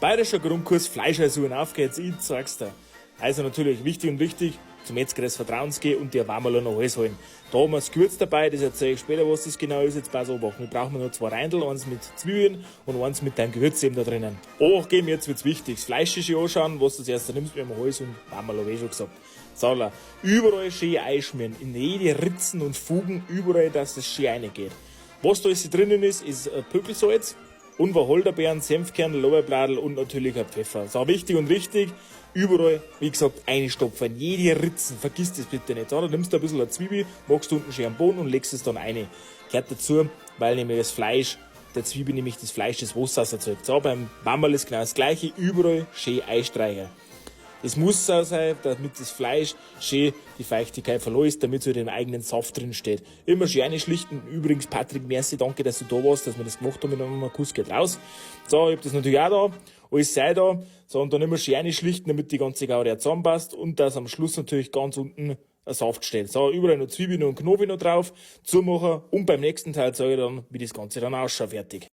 Bayerischer Grundkurs Fleischalsuren, auf geht's, ich zeig's dir. Also natürlich wichtig und richtig, zum Metzger des Vertrauens gehen und dir Wammerl noch alles holen. Da haben wir das Gewürz dabei, das erzähle ich später, was das genau ist. Jetzt pass auf, wir brauchen nur zwei Reindl, eins mit Zwiebeln und eins mit deinem Gewürz eben da drinnen. Obacht geben, jetzt wird's wichtig. Das Fleisch schön anschauen, was du zuerst nimmst, wir haben Holz und Wammerl, hab ich schon gesagt. So, überall schön einschmieren, in jede Ritzen und Fugen, überall, dass das schön reingeht. Was da jetzt drinnen ist, ist Pökelsalz und Wacholderbeeren, Senfkerne, Lorbeerbladel und natürlich ein Pfeffer. So, wichtig und richtig, überall, wie gesagt, einstopfen, jede Ritzen, vergiss das bitte nicht. So, dann nimmst du ein bisschen eine Zwiebel, machst unten schön am Boden und legst es dann rein. Gehört dazu, weil nämlich das Fleisch, der Zwiebel nämlich das Fleisch das Wasser erzeugt. So, beim Wammerl ist genau das Gleiche, überall schön einstreichen. Es muss so sein, damit das Fleisch schön die Feuchtigkeit verlässt, damit so den eigenen Saft drin steht. Immer schön einschlichten. Übrigens, Patrick, merci, danke, dass du da warst, dass wir das gemacht haben. Mit einem Kuss geht raus. So, ich hab das natürlich auch da. Alles sei da. So, und dann immer schön einschlichten, damit die ganze Gaude zusammenpasst und dass am Schluss natürlich ganz unten ein Saft steht. So, überall noch Zwiebeln und Knoblauch noch drauf, zumachen und beim nächsten Teil zeige ich dann, wie das Ganze dann ausschaut, fertig.